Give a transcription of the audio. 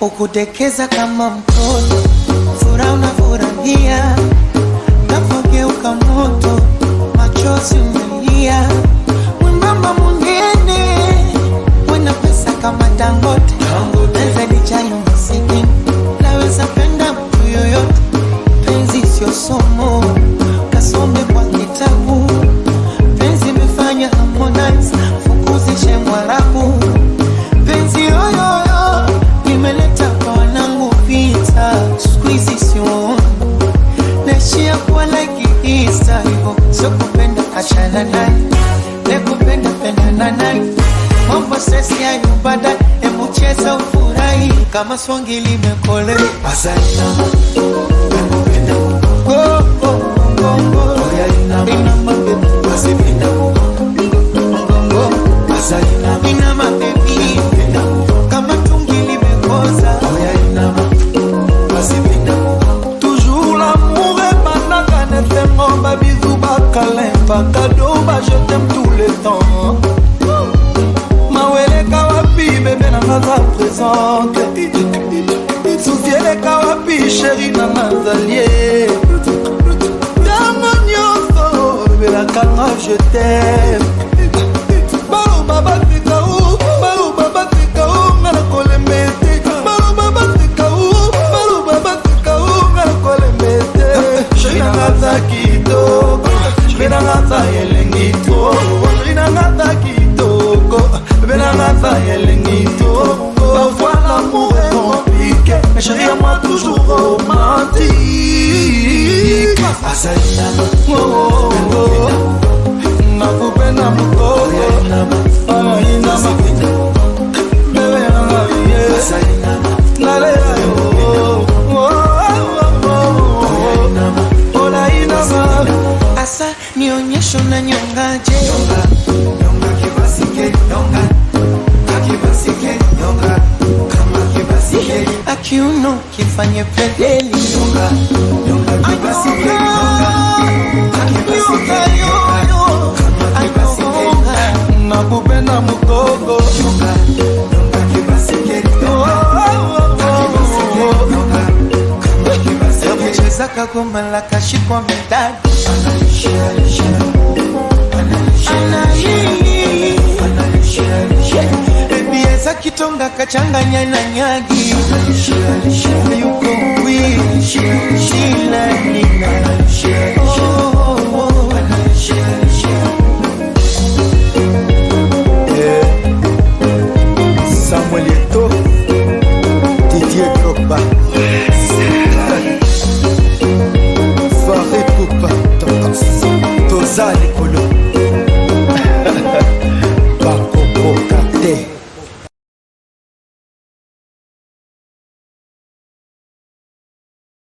Ukudekeza kama mtoto, furaha unafurahia, nafogeuka moto, machozi umelia, mwembamba munene, wena pesa kama Dangote, naweza lijali masikini, naweza penda mtu yoyote, penzi sio somo, kasome kwa kitabu, penzi imefanya Harmonize fukuzishe Mwarabu, penzi yoyoyo imeleta kwa wanangu vita, siku hizi siwaoni, naishia kuwa like Easter hivyo, sio kupenda achana naye, nekupenda pendana naye, mambo sesi ya nyumba, hebu cheza ufurahi kama swangi limekolea. Oh, oh, oh, oh. Inama baby. Mgongo. Inama baby. Kama tungi limekoza. Toujours l'amour ebandaka na esengo, babisous, bacâlins, bacadeaux, ba je t'aime tout le temps. Maweleka wapi bébé nanga aza présente, susi eleka wapi chéri nanga azalie, ntango nyonso olobelaka nga je t'aime. Baloba batika o, baloba batika o, nga na kolemba ete. Baloba batika o, baloba batika o, nga na kolemba ete. Chéri nanga aza kitoko, chéri nanga aza elengi to, chéri nanga aza kitoko, bébé nanga aza elengi to. Parfois l'amour est compliqué, mais chéri à moi toujours romantique. Oh, oh, oh. Nakupenda mokoko, inama bébé nanga ye, nalela yo. Ola inama. Asa nionyeshe unanyongaje. Akiuno kifanye pedeli. Anyonga, yoyo. Anyonga. Nakupenda mokoko. Hebu cheza kagoma la kashikwa medali. Anahili. Baby eza kitonga kachanganya na nyagi. Yuko wili.